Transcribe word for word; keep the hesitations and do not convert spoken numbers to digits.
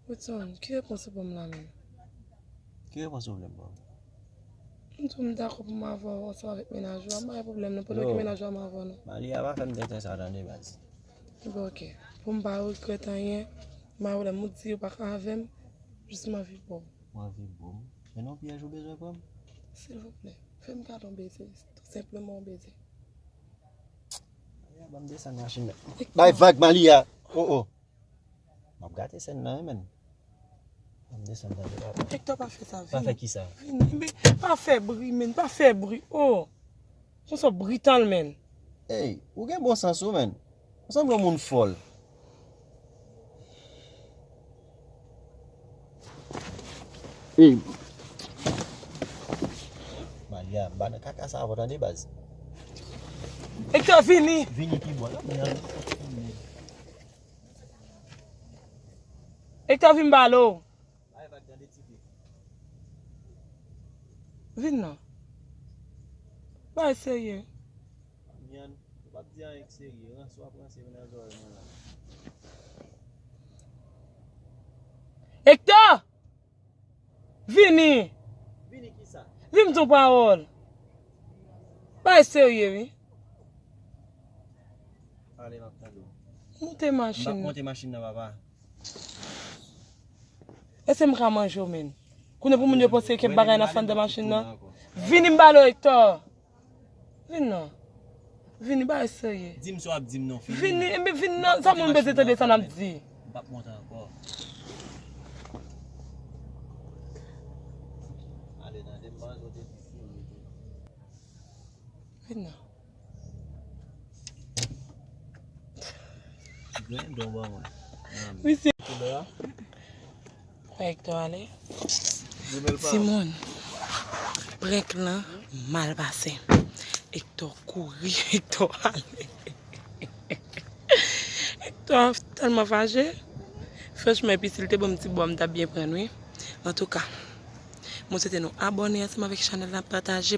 Woodson, ki repons ou ban m la menm? Ki repons ou vle m ban w? M di w m dakò pou m avè w ansanm avèk mennaj ou a, m pa gen pwoblèm non, pandan ke mennaj ou a m avè w non. Malia pa fè m tenten sa tande baz. Bon, oke. Pou m pa regrèt anyen, m pa gen pwoblèm, ou di ou pa ka avè m, jis m anvi ba w. Ou anvi ba m? Men non pyèj ou bezwen pran m? Silvouplè, fè m gadon beze, tou senpleman yon beze. Malia, ban m desann machin nan. Bay vag Malia. Oh, oh. M ap gate sèn nan wi menn. Ban m desann tande papa. Hector, pa fè sa, vini. Pa fè kisa? Vini, men pa fè bri menn, pa fè bri. Oh. Ou se brital menn. Ey, ou gen bon sans ou menn. Ou sanble yon moun fòl. Ey. Malia, m pa nan kaka sa avè w tande baz. Hector, vini. Vini ki bò la? Hector, vin m pale w. Vin non. Bay serye. Myann, ou p ap di anyen k serye. Ranse w ap ranse vin nan zòrèy mwen la. Hector! Vini! Vini kisa? Vin m di w pawòl. Bay serye wi. Ale, m ap tande w. Moute machin nan. M ap monte machin nan, papa. Èske m ka manje w menm? Kounye pou moun yo panse kèk bagay nan fanndan machin nan. Vini m pale w Hector. Vin non. Vini, bagay serye. Di m sa w ap di m non, fini. Vini, enben vin non, sa moun bezwen tande sa n ap di. M p ap monte ankò. Ale tande m manje w te di fini. Vin non. Gen don ban mwen. Misye. Hector ale. Timoun, prank lan mal pase. Hector kouri, Hector ale. Hector tèlman fache. Franchman, epi si l te ban m ti bò, m t ap byen pran l wi. Antouka, mwen swete nou abòne ansanm avèk chanèl la, pataje.